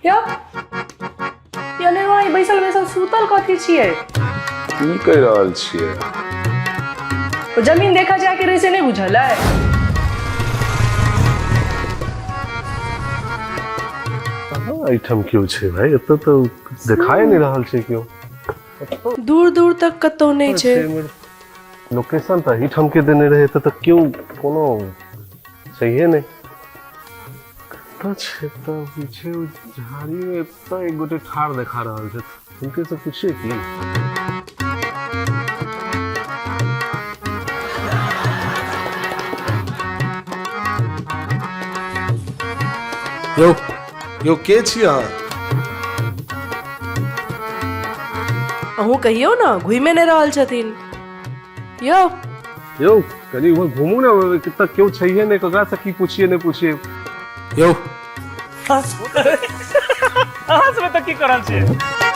यौ यौ नहि वहाँ बैसल बैसल सुतल कथी छियै? की कहि रहल छियै? ओ जमीन देखा जाके रहै से नहि बुझल अइ? कहाँ एहिठाम केओ छै भाई? एतऽ तऽ देखाए नहि रहल छै केओ। दूर दूर तक कतौ नहि छै। लोकेशन तऽ एहिठाम के देने रहै, एतऽ तऽ केओ कोनो छैहे नहि। कतऽ छै तऽ पीछे ओ झाड़ी मे एतऽ एक गोटे ठाढ़ देखा रहल छै, हुनके से पूछिए की। यौ यौ, के छी अहाँ? अहूँ कहियौ ने, घुमिए नहि रहल छथिन यौ। यौ, कनि उम्हर घुमू ने, कतऽ केओ छैहे नहि, ककरा से की पूछिए नहि पूछिए। यौ, अहाँ सब एतऽ की कर रहल छियै?